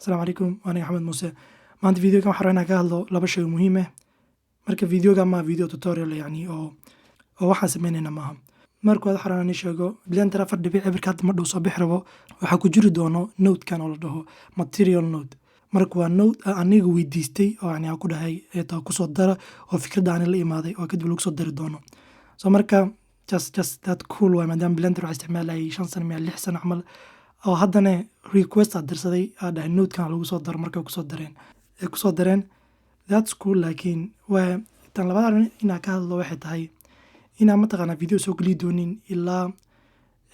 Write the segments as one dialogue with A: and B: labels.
A: Asalaamu calaykum, waa aniga Axmed Muuse. Maanta videogan waxaan rabaa inaan ka hadlo laba shay oo muhiim ah. Marka videogan ma video tutorial, yani oo waxaan sameynayna maaha. Marka waxaan rabaa inaan sheego Blender 4.0 hadda ma dhow soo bixi rabo. Waxaa ku jiri doono nodekan oo la dhaho material node. Marka waa node aniga weydiistay oo yani aan ku dhahay taa kusoo dara, oo fikradda ani la imaaday oo kadib lagu soo dari doono. So marka just that cool waay, maadaama Blender waxaa isticmaalayay 5 sano miya 6 sano camal, oo haddana request aad dirsaday, aad dhahay nodekan lagu soo daro. Markay kusoo dareen, ay kusoo dareen, that's cool. Laakiin waa tan labaad arrin inaan ka hadlo waxay tahay inaan mataqaanaa video soo geli doonin ilaa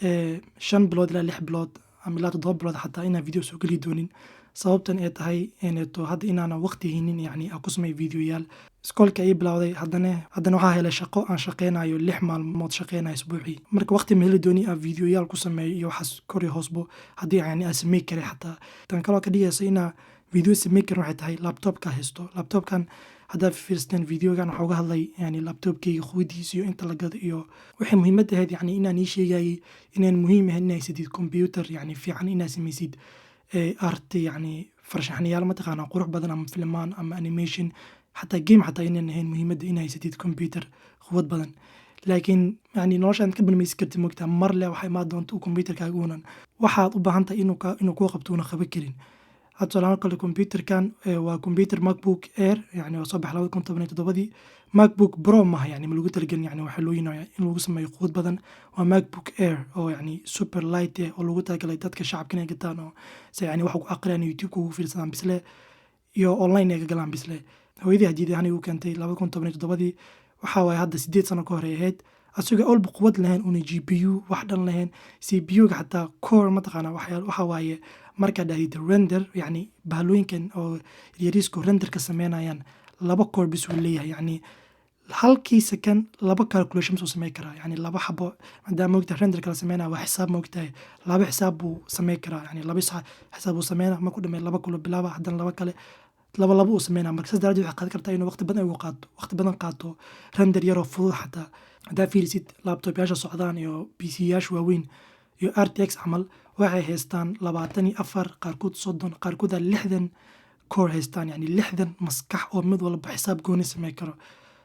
A: 5 bilood ilaa 6 bilood ama ilaa 7 bilood xataa inaan video soo geli doonin. Sababtan ay tahay eneto hadda inaanan waqti haynin, yani aan ku sameeyo videoyaal. Iskoolka ay bilowday, haddana waxaa helay shaqo aan shaqeynayo, 6 maalmood shaqeynayo isbuucii. Marka waqti ma heli dooni aan videoyaal ku sameeyo iyo waxaas kor iyo hoosbo haddii yani aan samey karay xataa. Tan kaloo ka dhigaysa inaa video samey karin waxay tahay laptopka haysto. Laptopkan haddaad fiirsteen videogan, waxaa uga hadlay yani laptopkeyga quwadiisa iyo inta la gado iyo waxay muhiimad ahayd, yani inaan ii sheegayay inaan muhiim ahayn inaa haysatid computer yani fiican, inaad samaysid art, yani farshaxanayaal mataqaanaa qurux badan ama filmaan ama animation, xataa game xataa inaan ahayn muhiimadda inaa haysatid computer quwad badan. Laakiin yani noloshaan ka barmaysi kartid, mogtaa, mar le waxaa imaan doonta uu computerkaaga uunan waxaad u baahan tahay inuu kuu qabto una qaban karin. Hadda tusaale kale, computerkan waa computer MacBook Air, yani waa soo bax 2017-dii. MacBook Pro maaha, yani ma lagu talagelin, yani waxaa loo yinaya in lagu sameeyo quwad badan. Waa MacBook Air oo yani super light eh, oo lagu talagalay dadka shacabka inay gataan oo se yani wax ku aqriyaan, YouTube ugu fiirsadaan bisle iyo online ay ka galaan bisle. Hooyadii hadiyad ahaan igu keentay 2017-dii. Waxaa waaye hadda 8 sano ka hor ay ahayd, asagoo olba quwad lahayn, una GPU wax dhan lahayn, CPU-ga xataa core mataqaana. Waxa waaye markaad dhahdid render, yacni bahalooyinkan oo yariisku renderka sameynayaan, laba core bis uu leeyahay. Yacni halkii second laba calculation buu sameyn karaa, yani laba xabo. Maadaama mogtahay renderka la sameynaya waa xisaab, mogtahay, laba xisaab buu sameyn karaa. Yani laba xisaab buu sameynaa, markuu dhameeyo laba kalo bilaaba, haddana laba kale, laba laba uu sameynaa. Marka saas daraadeed waxay qaadan kartaa inuu waqti badan ugu qaato, waqti badan qaato render yaroo fudud. Xataa haddaa fiirisid laptopyaasha socdaan iyo PC yaasha waaweyn iyo RTX camal, waxay haystaan 24, qaarkood 30, qaarkood 60 core haystaan, yani 60 maskax oo mid walba xisaab gooni sameyn karo.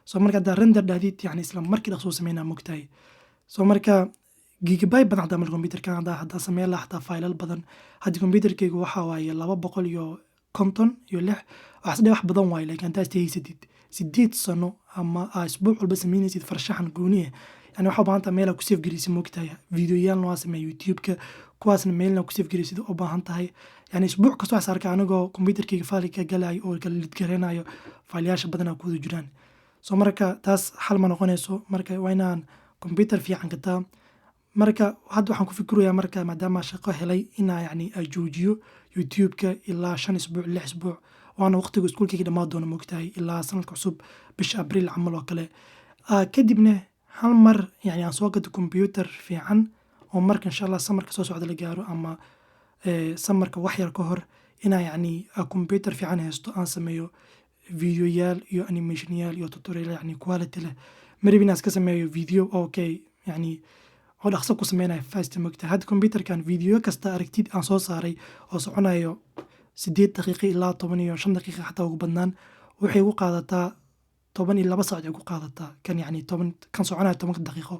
A: So marka haddaa render dhahdid, yani isla markii dhaqsoo sameynaa, mogtahay. So marka gigabyte badan xataa marka computerkan haddaa sameyn lahaa xataa faylal badan. Haddii computerkaygu waxaa waaye 256, waxaas dhe wax badan waaye. Laakiin haddaa haysatid 8 sano ama aa isbuuc walba sameynaysid farshaxan gooni ah, yani waxaa u baahan tahay meel aa ku save gareysid, mogtahay. Videoyaalna waa sameeya YouTube-ka, kuwaasna meelna ku save gareysid u baahan tahay. Yani isbuuc kasta waxaas arkaa anigoo computerkayga file ka galayo oo kala lidgareynayo, faylyaasha badanaa ku wada jiraan. So marka taas xal ma noqonayso. Marka waa inaan computer fiican gataa. Marka hadda waxaan ku fikirayaa, marka maadaama shaqo helay, inaa yani joojiyo YouTube-ka ilaa 5 isbuuc, 6 isbuuc, waana waqtiga iskuulkayga dhammaan doono, mogtahay, ilaa sanadka cusub bisha Abriil camal oo kale. Kadibna hal mar yani aan soo gato computer fiican oo marka insha Allah summerka soo socda la gaaro ama summerka wax yar ka hor, inaa yani computer fiican haysto, aan sameeyo videoyaal iyo animationyaal iyo tutorial yani quality leh. Marib inaan iska sameeyo video okay, yani oo dhaqso ku sameynayo fast, mogtahay. Hadda computerkan video kasta aragtid aan soo saaray oo soconayo 8 daqiiqo ilaa 15 daqiiqa xataa ugu badnaan, waxay ugu qaadataa 12 saac ay ku qaadataa. Kan yani toban kan soconayo 10-ka daqiiqo,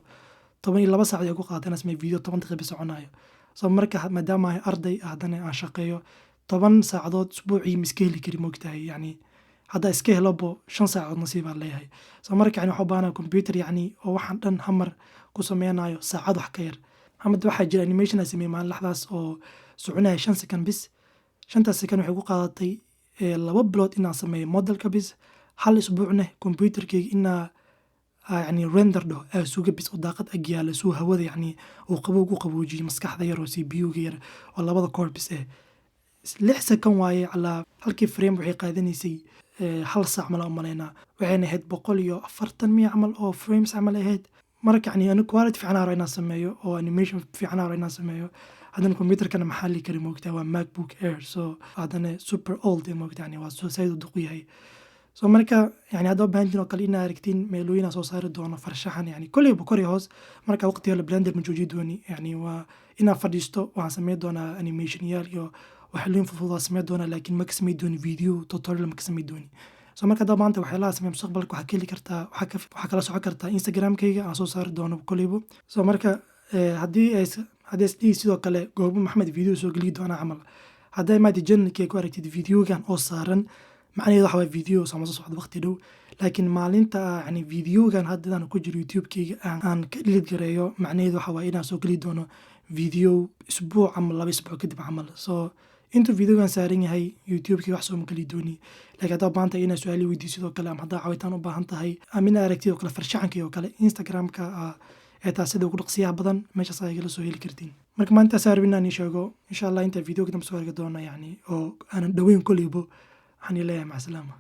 A: 12 saac ay ku qaadataa inaan sameeyo video 10 daqiiqo soconayo. So marka maadaama ay arday haddana aan shaqeeyo, 10 saacadood isbuucii ma iska heli kari, mogtahay. Yani hadda iska helobo 5 saacadood nasiibaan leeyahay. So marka yani waxaa u baahanaa computer yani oo waxaan dhan hamar ku sameynayo saacad wax ka yar. Hamad waxaa jira animation aan sameeyey maalin laxdaas oo soconaya 5 second bis. Shantaas second waxay ku qaadatay 2 bilood inaan sameeyo modelka bis, hal isbuucna computerkayga inaa yani render dhaho aa suga bis, oo daaqad ag yaala suu hawada yani uu qabow ku qaboojiyo maskaxda yar oo CPU-ga yar oo labada core bis eh. 6 second waaye calaa halkii frame waxay qaadanaysay hal saac mala umalaynaa. Waxayna ahayd 140 miya camal oo frames camal ahayd. Marka yani ani quality fiican aan rabo inaan sameeyo oo animation fiican aan rabo inaan sameeyo, haddana computerkana maxaa li kari, moogtaa, waa MacBook Air. So haddana super old ee, moogtaa, yani waa soo said u duq yahay. So marka yani hadda baahantiin oo kale inaa aragtiin meelooyin aan soo saari doono farshaxan, yani kolleyba kor iyo hoos marka waqti hore Blender ma jooji dooni. Yani waa inaan fadhiisto, waxaan sameyn doonaa animationyaal iyo Waxyaaloyin fudud waa samey doonaa, laakiin ma ka samey dooni video tutorial, ma ka samey dooni. So marka haddaa maanta waxyaalaha samey mustaqbalka, waxaa ka heli kartaa, waxaa kala socon kartaa Instagramkayga aan soo saari doono koleybo. So marka haddii isdhihi sidoo kale goobo Maxamed video soo geliyi doonaa camal, hadday maanta channelkay ku aragtid videogan oo saaran, macnaheedu waxa waye video sama soo socda waqti dhow. Laakiin maalinta yani videogan haddadaan ku jiro YouTube-kayga aan ka delete gareeyo, macnaheedu waxa waye inaan soo geli doono video isbuuc ama 2 isbuuc kadib camal. So intuu videogan saaran yahay YouTube-kii wax sooma geli dooni. Laakiin haddaa maanta inaa su-aali weydiiyo sidoo kale, ama haddaa caawitaan u baahan tahay, ama inaa aragtid oo kale farshaxankii oo kale, Instagramka ee taa sida ugu dhaqsiyaha badan meeshaas ayaa igala soo heli kartiin. Marka maalintaas rabin inaan ii sheego, insha Allah inta videoga dambe soo argi doona, yani oo aanan dhoweyn koleybo, waxaan ii leeyahay macasalaama.